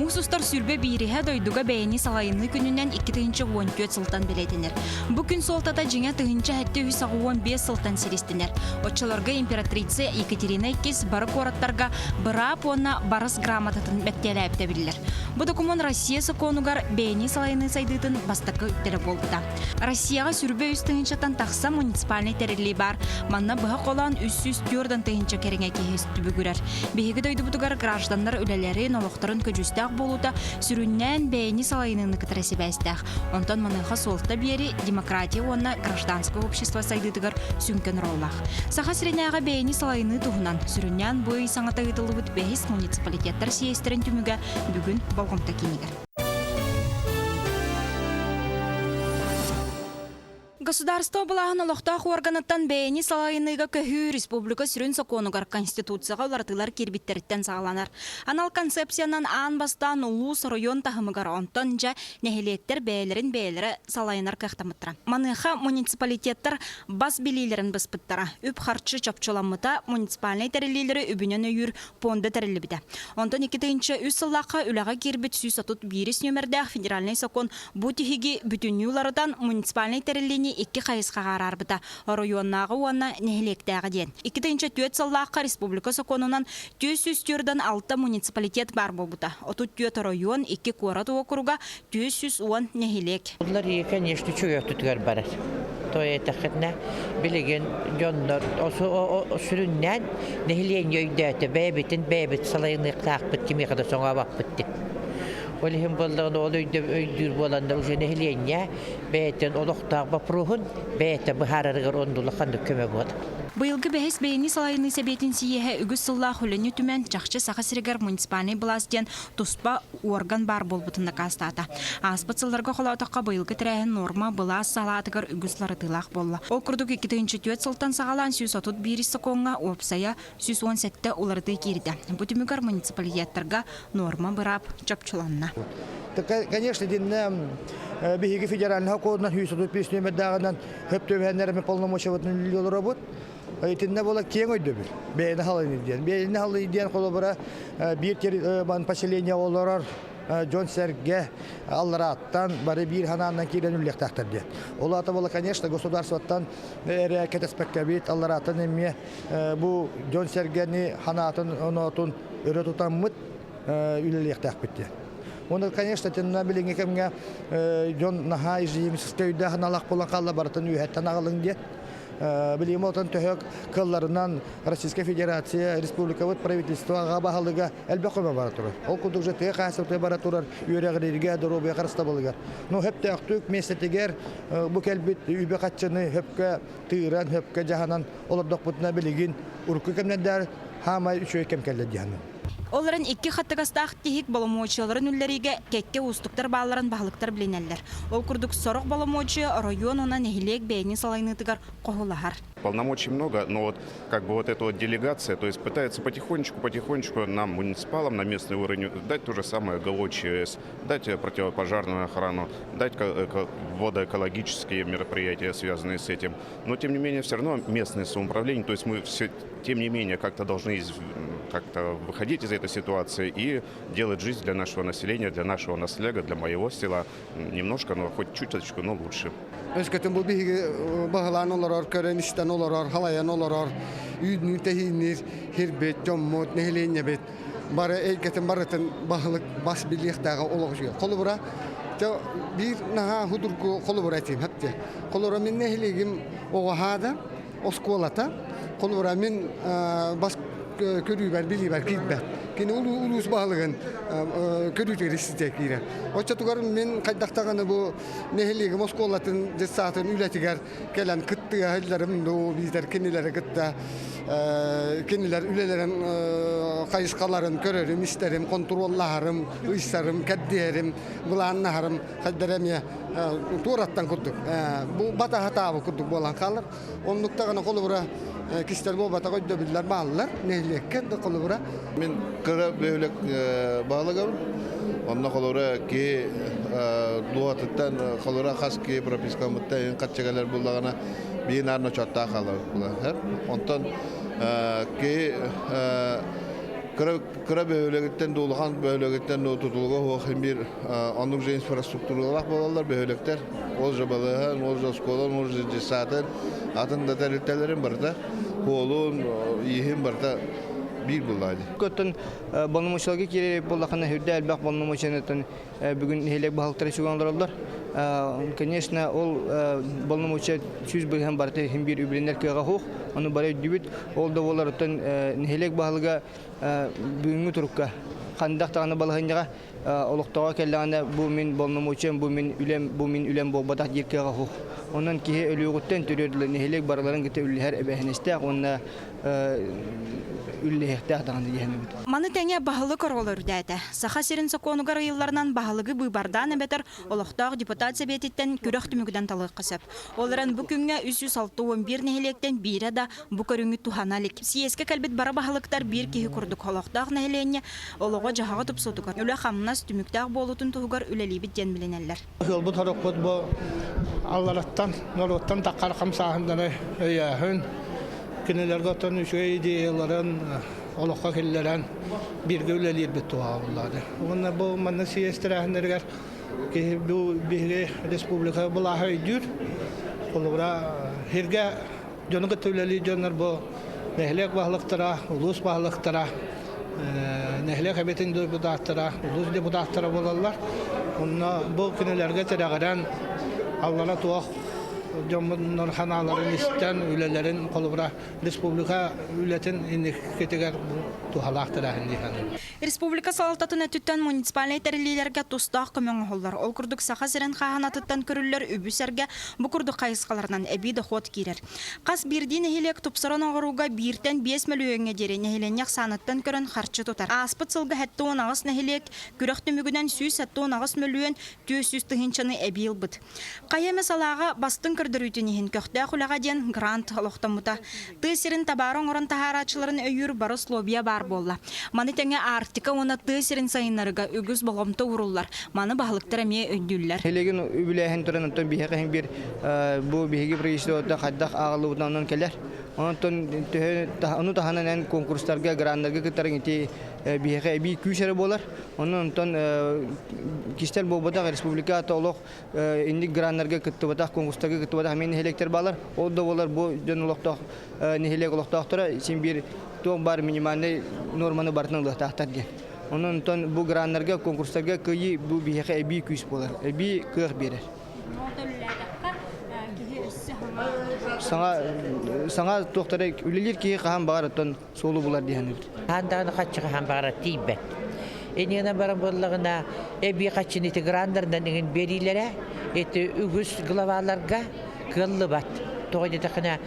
Муус устар 21-иһэ дойдуга бэйэни салайыныы күнүнэн 2014 сылтан бэлиэтэнэр. Бу күн суолтата дьиҥэ 1785 сылтан сиристэнэр. Оччолорго императрица Екатерина II бары куораттарга быраап уонна барыс грамотатын мэктиэлээбитэ биллэр. Бу докумуон Россия сокуонугар бэйэни салайыныы сайдыытын бастакы үктэлэ буолбута. Россияҕа 23 тыһыынчаттан тахса муниципальнай тэриллии баар. Манна быһа холоон 304 тыһыынча кэриҥэ киһи түбүгүрэр. Биһиги дойдубутугар гражданнар үлэлэрин, олохторун көдьүүстээх буолуута сүрүннээн бэйэни салайыныыны кытары сибээстээх. Онтон маныаха суолта биэри демократия уонна гражданскай общество сайдыытыгар сүҥкэн оруоллаах. Саха сиринээҕи бэйэни салайыныы туһунан сүрүннээн бу ый саҥата ыытыллыбыт бэһис муниципалитеттар съезтэрин түмүгэ бүгүн болҕомто киинигэр. Государство былааһын олохтоох уорганыттан бэйэни салайыныыга көһүү республика сүрүн сокуонугар Конституцияҕа уларытыылар киирбиттэриттэн саҕаланар. Анал концепциянан аан бастаан улуус, оройуон таһымыгар, онтон дьэ нэһилиэктэр бэйэлэрин бэйэлэрэ салайынар кыахтаммыттара. Маныаха муниципалитеттар бас билиилэрин быспыттара, үп-харчы чопчуламмыта, муниципальнай тэриллиилэри үбүнэн өйүүр пуонда тэриллибитэ. Онтон 2003 сыллаахха үлэҕэ киирбит 131 нүөмэрдээх федеральнай сокуон бу тиһиги бүтүннүү уларытан муниципальнай тэриллиини икки хайысхаҕа араарбыта, оройуоннааҕы уонна нэһилиэктээҕи диэн. 2004 сыллаахха республика сокуонунан 446 муниципалитет баар буолбута, 34 оройуон, 2 куорат уокуруга, 410 нэһилиэк. Улар конечно, үчүгэй өттүтүгэр барар. То этэххитинэ, билигин дьоннор сүрүннээн нэһилиэнньэ өйдөөтө, бэйэбитин бэйэбит салайыныахтаахпыт, кимиэхэ да соҥообоппут диэн. Ол иһин буоллаҕына, ол өйдүүр буоланнар уже нэһилиэнньэ бэйэтин олохтоох боппуруоһун бэйэтэ быһаарарыгар онно улаханнык көмө буолар. Быйылгы бэһис бэйэни салайыныы сэбиэтин сийиэһэ үгүс сыллаах үлэни түмэн, чахчы Саха сиригэр муниципальнай былаас диэн туспа уорган баар буолбутун дакаастаата. Ааспыт сылларга холоотоххо быйылгы тэрээһин нуорма былаас салаатыгар үгүс уларытыылаах буолла. Ол курдук 2004 сылтан саҕалаан 131 сокуоҥҥа уопсайа 117 уларытыы киирдэ. Бу түмүгэр муниципалитеттарга нуорма-быраап чопчуланна. Конечно, динне биһиги федеральный кодунан 135 нүөмэрдээҕинэн хөп түбэһэннэр полномочиябытын үлэлии олоробут. Итиннэ буола киэҥ өйдөбүл. Бэйэни халыйыы диэн. Бэйэни халыйыы диэн холобура биир поселение олорор дьон-сэргэ алларааттан бары биир ханааннан киирэн үллэхтээхтэр диэн. Ол аата буола, конечно, государствоттан эрэ кэтэспэккэбит, алларааттан эмиэ бу дьон-сэргэни ханаатын оноотун өрө тутаммыт үлэлиэхтээхпит диэн. Уонна, конечно, итиннэ билиҥҥи кэмҥэ дьон наһаа иждивенческэй өйдөөх аналах буолан хаалла барытын үөһэттэн аҕалыҥ диэн. Билигин отон төһө кыалларынан Российская Федерация, республикабыт правительство аҕа баһылыга элбэх көмө бара турар. Ол курдук же тыа хаһаайыстыбата бара турар үөрэҕирииргэ, доруобуйа харыстабылыгар. Но хөптөөхтүк миэстэтигэр бу кэлбит үбү-харчыны хөпкө тыыран, хөпкө дьаһанан олордохпутуна билигин урукку кэмнэрдээр хаамай үчүгэй кэм кэллэ диэххэ. Ол эрэн икки хаттыгастаах тиһик боломуочуйаларын үллэриигэ кэккэ уустуктар баалларын баһылыктар билинэллэр. Ол курдук сорох боломуочуйа оройуон уонна нэһилиэк бэйэни салайыныытыгар хоһулаһар. Полномочий много, но вот как бы вот эта вот делегация, то есть пытается потихонечку-потихонечку нам, муниципалам на местный уровень, дать то же самое ГОЧС, дать противопожарную охрану, дать водоэкологические мероприятия, связанные с этим. Но, тем не менее, все равно местное самоуправление, то есть мы все, тем не менее, как-то должны как-то выходить из этой ситуации и делать жизнь для нашего населения, для нашего наслега, для моего села немножко, но хоть чуточку, но лучше. Өскөтүн бу биһиги баһылаан олорор, көрөн истэн олорор, халайан олорор, үүнүү тэһиинниир хирбит, дьоммут, нэһилиэнньэбит бары эйгэтин барытын баһылык бас билиэхтээҕэ олох үчүгэй. Холобура, биир наһаа худургу холобура этиим хапте. Холобура мин нэһилиэгим оҕоһаада оскуолата. Холобура мин бас көрүүбэр билиибэр киирбэт. Кини улуус баһылыгын көрүүтүгэр иститэ киирэр. Оччотугар мин хайдахтаҕына бу нэһилиэгим оскуолатын детсаатын үлэтигэр кэлэн кыттыһалларым дуу биитэр кинилэри кытта кинилэр үлэлэрин хайысхаларын көрөрүм, истэрим, хонтуруоллаһарым, ыйсарым, кэрдиһэрим, былааннаһарым хайдара эмиэ туораттан курдук бу батаһатаабы курдук буолан хаалар. Оннук даҕаны холобура кистэр буолбатах өйдөбүллэр бааллар нэһилиэккэ да холобура. Мин кыра бөһүөлэк баһылыгым. Онно холобура киһи дууһатыттан холобура хас киһи пропискаммыттан ин хачча кэлэр буллаҕына биир наар ночооттоох хаалар. Онтон киһи Кыра бөһүөлэгиттэн да улахан бөһүөлэгиттэн да тутулуга суох биир оннук же инфраструктуралаах буолаллар бөһүөлэктэр. Ол же балыыһан, ол же оскуолан, ол же детсадын, атын да тэрилтэлэрин барыта, хуолун, ииһин барыта биир буллаа дии. Оттон боломуочуйаларга киирэр буоллахына үрдэ элбэх боломуочуйанытын бүгүн нэһилиэк баһылыктара сүгэн олороллор. Конечно, ол боломуочуйа 100% барыта иһин биир үбүлэнэр кыаҕа суох. Ону бары өйдүүбүт. Ол да буолар оттон нэһилиэк баһылыга бүгүҥҥү турукка хандах даҕаны балаһыанньаҕа олохтооҕо кэллэҕинэ бу мин боломуочуйам, бу мин үлэм, бу мин үлэм буолбатах диир кыаҕа суох. Онон киһи өлүөҕүттэн төрүөр дылы нэһилиэк барыларын кытта үллэһэр эбээһинэстээх уонна үллэһиэхтээх даҕаны диэһэнэбит. Маны тэҥэ баһылык оруола үрдээтэ. Саха сирин сокуонугар ыйылларынан баһылыгы быыбардаан эбэтэр олохтоох депутат сэбиэтиттэн күрэх түмүгүнэн талыахха сөп. Ол эрэн бу күҥҥэ 361 нэһилиэктэн биирэ да бу көрүҥү туһана илик. Съезкэ кэлбит бары баһылыктар биир киһи курдук олохтоох нэһилиэнньэ олоҕо-дьаһаҕа тупсуутугар, үлэ-хамнас түмүктээх буолуутун туһугар үлэлиибит диэн билинэллэр. Ыалбыт орокпут бу аллараттан, норуоттан таххар хамсааһыннары өйөөһүн, кинилэргэ оттон үчүгэй идеяларын олоххо киллэрэн бииргэ үлэлиирбит туһаҕаллаады. Уонна бу манна съезд тэрээһиннэригэр киһи бу биһиги республика былааһа өйдүүр. Холобура, сиргэ дьону кытта үлэлиир дьоннор бу нэһилиэк баһылыктара, улуус баһылыктара, нэһилиэк эбэтин депутаттара, улуус депутаттара буолаллар. Онно бу кинилэргэ тирэҕирэн аллара туох дьоммут ханааларын истэн үлэлэрин холобура республика үлэтин инникитигэр туһалаах тэрээһин дии саныыбын. Республика салалтатын өттүттэн муниципальнай тэриллиилэргэ тустаах көмө оҥоһуллар. Ол курдук Саха сирин хааһынатыттан көрүллэр үбү сэргэ бу курдук хайысхаларынан эбии дохуот киирэр. Хас биирдии нэһилиэк тупсаран оҥорууга 1-тэн 5 мөлүйүөҥҥэ диэри нэһилиэнньэ ахсааныттан көрөн харчы тутар. Ааспыт сылга 78 нэһилиэк күрэх түмүгүнэн 178 мөлүйүөн 400 тыһыынчаны эбии ылбыт. Хайа эмэ салааҕа бастыҥ көрдөрүүтүн иһин көхтөөх үлэҕэ диэн грант олохтоммута. Тыа сирин табаары оҥорон таһаарааччыларын өйүүр бары условия баар буолла. Маны тэҥэ Арктика уонна тыа сирин сайыннарыга үгүс болҕомто ууруллар. Маны баһылыктар эмиэ өйдүүллэр. Билигин үбүлээһин туран онтон биһиэхэ иһин биир бу биһиги правительствота хайдах ааҕыллыбытынан онон кэлэр. Онтон төһө ону таһынан эн конкурстарга, граннарга кыттарыҥ ити биһиэхэ эбии күүс эрэ буолар. Онон онтон кистэл буолбатах республика олох инник граннарга кыттыбатах, конкурстарга кыттыбатах эмиэ нэһилиэктэр баалар. Ол да буолар бу дьон олохтоох нэһилиэк олохтоохторо син биир туох баар минимальнай нуорманы барытын ылыахтаахтар диэн. Онон онтон бу граннарга, конкурстарга кыайыы бу биһиэхэ эбии күүс буолар, эбии кыах биэрэр. Саҥа саҥа туохтара үлэлиир киһи хаһан баҕар оттон суолу булар диэн Хаан даҕаны хаччы хаһан баҕарар тиийбэт. Иннинэ баран буоллаҕына эбии хаччыны ити граннарынан иҥин биэриилэрэ ити үгүс главаларга кыаллыбат. Тоҕо диэтэххинэ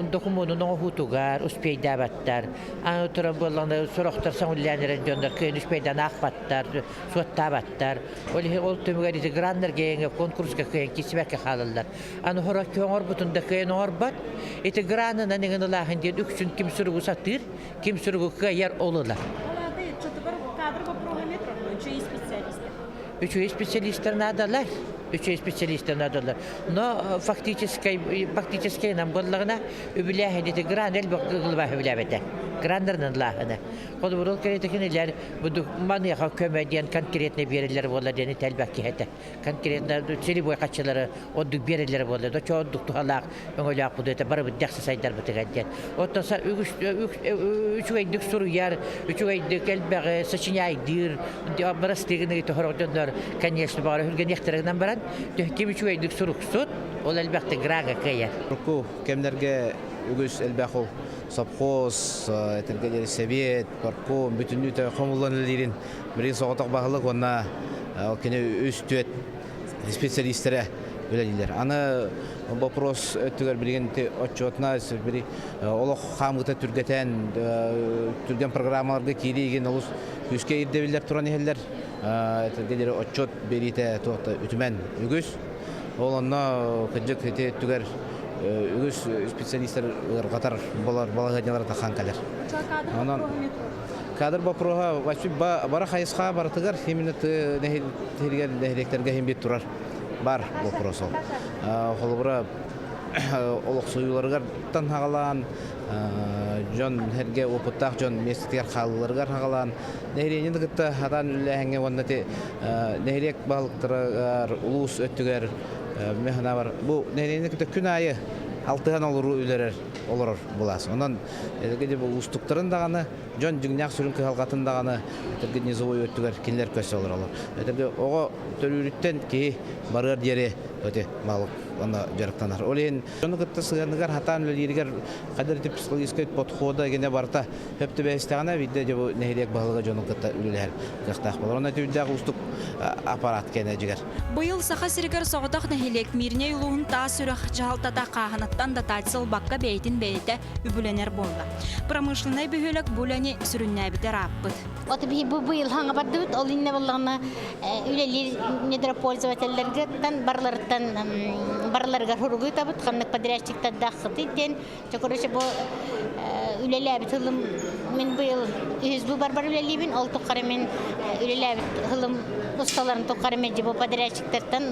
докумуонун оҥоһуутугар успейдаабаттар. Аны туран буоллаҕына сорохтор саҥуллаан эрэр дьоннор кыайан успейдаан аахпаттар, суоттаабаттар. Ол иһин ол түмүгэр ити граннар киэҥэ конкурска кыайан киирсибэккэ хаалаллар. Аны хороччу оҥорбутун да кыайан оҥорбот. Ити гранынан иҥин ылааһын диэн үксүн ким суругу сатыыр, ким суругу кыайар ол ылар. Кадр вопроһа эмиэ турар үчүгэй специалистар. Үчүгэй специалистар наадалар. Үчүгэй специалистар наадалар. Но фактически, фактически нам буоллаҕына үбүлээһин ити гран элбэх гылбаа үбүлээбэтэ. Граннарынан ылааһына. Холобур, ол кэриэтэ кинилэр маныаха көмө диэн конкретно биэрэллэр буолла диэн элбэх киһи этэ. Конкретно целевой хаччылары ордук биэрэллэр буолла да ордук туһалаах өҥөлөөх буду это барыбыт дэхси сайдарбытыгар диэн. Оттон үчүгэйдик суруйар, үчүгэйдик элбэҕи сочиняйдыыр, бырастыгын тоһорох дьоннор, конечно, баҕар үргэниэхтэринэн баран, ким үчүгэйдик суруксут, ол элбэхтик грага кыайар. Урукку кэмнэргэ үгүс элбэх ол совхоз, этэргэ диэри сэбиэт, парком бүтүннүү хомуллан үлэлиирин билигин соҕотох баһылык уонна кини үс-түөрт специалистэрэ үлэлииллэр. Аны вопрос өттүгэр билигин отчуотуна олох хаамыыта түргэтэн, түргэн программаларга киириигин олус күүскэ ирдэбиллэр туран иһэллэр. Этэргэ диэри отчуот биэриитэ туохта үтүмэн үгүс. Ол онно кырдьык ити өттүгэр үгүс специалистар ыарҕатар болар балаһыанньалара тахан кэлэр. Онон кадр вопроһа вообще бара хайысха барытыгар именно нэһилиэктэргэ хим бит турар бар вопрос ол. Холобура олохсуйууларыгартан хаҕалаан дьон эргэ опыттаах дьон миэстэтигэр хаалыыларыгар хаҕалаан нэһилиэнньэни кытта хатаан үлэлээһиҥҥэ уонна ити нэһилиэк баһылыктарыгар улуус өттүгэр мин санаабар бу нэһилиэнньэни кытта күн аайы алтыһан олоруу үлэрэр олорор былаас. Онон эргэ бу уустуктарын даҕаны дьон дьиҥнээх сүрүн кыһалҕатын даҕаны этэргэ низовой өттүгэр кинилэр көсө олороллор. Этэргэ оҕо төрүүрүттэн киһи барыар диэри өте малык онно дьарыктанар. Ол иһин дьону кытта сыһыаныгар хатаан үлэлииригэр хадыр ити психологическай подхода гене барыта хөп түбэстэҕинэ биирдэ дьэ бу нэһилиэк баһылыга дьону кытта үлэлэһэр кыахтаах буолар. Онно ити уустук аппарат кэнэ дьигэр. Быйыл Саха сиригэр соҕотох нэһилиэк Мирнэй улууһун Таас Үрэх дьаһалтата хааһынаттан дотация ылбакка бэйэтин бэйэтэ үбүлэнэр буолла. Промышленнай бөһүөлэк бу үлэни сүрүннээбитэ ырааппыт. От биһи бу быйыл хаҥа бардыбыт, ол иннэ буоллаҕына үлэлиир недропользователлэргиттэн барыларыттан барыларыгар суругу ыытабыт, ханнык подрядчиктардааххытый диэн. Чэ, короче, бу үлэлээбит ылым мин быйыл үһүс быыбарбар үлэлиибин, ол тухары мин үлэлээбит ылым усталарын тухары мен бу подрядчиктартан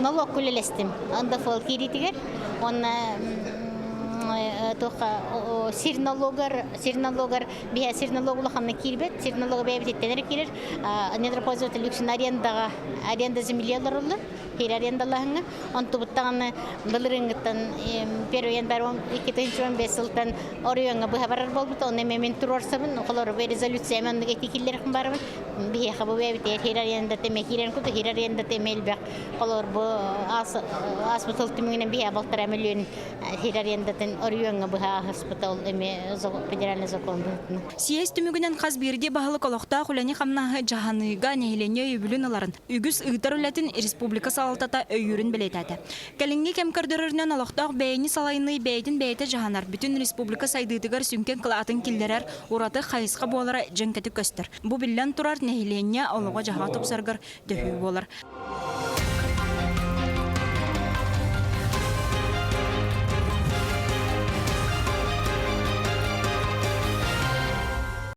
налог үлэлэстим. НДФЛ киириитигэр уонна туохха сир налогар сир налогар биһэ сир налог улаханна киирбэт сир налога бэйэбититтэн эрэ киирэр недропользователь үксүн арендаҕа аренда земли олороллор киир арендалаһыҥҥа онтубуттаҕына былырыыҥҥыттан первый январь 2015 сылтан оройуоҥҥа быһа барар буолбут онно эмиэ мин туруорсабын холоро резолюция маннык эти киллэрихин барабын биһиэхэ бу бэйэбитигэр хир арендата эмиэ киирэн куту хир арендата эмиэ элбэх Холобур, бу ааспыт сыл түмүгүнэн биһиэхэ балтараа мөлүйүөн сир арендатын оройуоҥҥа быһа ааспыта ол эмиэ федеральный закон быһыытынан. Съезд түмүгүнэн хас биирдии баһылык олохтоох үлэни-хамнаһы дьаһаныыга нэһилиэнньэ өйөбүлүн ыларын, үгүс ыытар үлэтин республика салалтата өйүүрүн бэлиэтээтэ. Кэлиҥҥи кэм көрдөрөрүнэн олохтоох бэйэни салайыныы бэйэтин бэйэтэ дьаһанар, бүтүн республика сайдыытыгар сүҥкэн кылаатын киллэрэр ураты хайысха буолара дьэҥкэтик көстөр. Бу биллэн турар, нэһилиэнньэ олоҕо-дьаһаҕа тупсарыгар төһүү буолар.